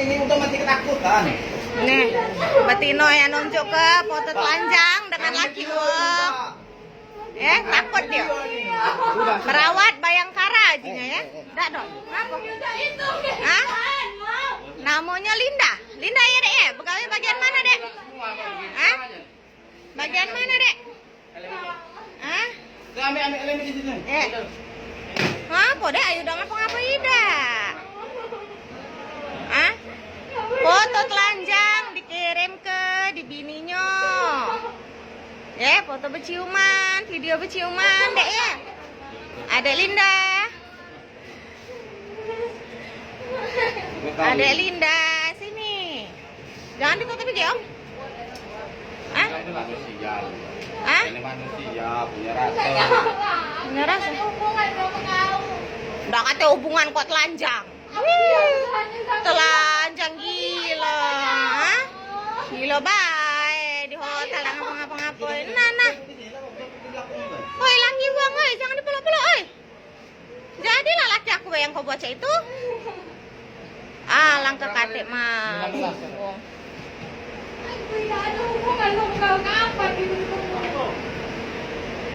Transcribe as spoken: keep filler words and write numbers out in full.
Ini udah mati ketakutan. Nih, betino yang nunjuk ke foto telanjang dengan laki. Wah. Eh, takut dia. Perawat Bayangkara aja ya. Dak dong. Apa? Hah? Namanya Linda. Linda ya, Dek, ya? Begawe bagian mana, Dek? Hah? Bagian mana, Dek? Hah? Dah, ambil, ambil lem di situ. Eh. Hah, apa, Dek? Ayo, udah ngapa-ngapa, Ida? Hah? Foto telanjang dikirim ke di bininyo. Ya, foto beciuman, video beciuman, Dek, ya. Adek Linda. Adek Linda, sini. Jangan ditutupi, Om. Hah? Ini manusia. Hah? Ini manusia, punya rasa. Punya rasa. Udah kata hubungan kok telanjang. Wih, telanjang gila, ha? Gila bae di hotel dak ngapa-ngapain. Nah, nah. Oi, laki wong, oi, jangan dipeluk-peluk, oi. Jadilah laki aku yang kau buat cak itu. Alangkah katik mah. Aku tidak ada hubungan sama kau. Ngapa gitu?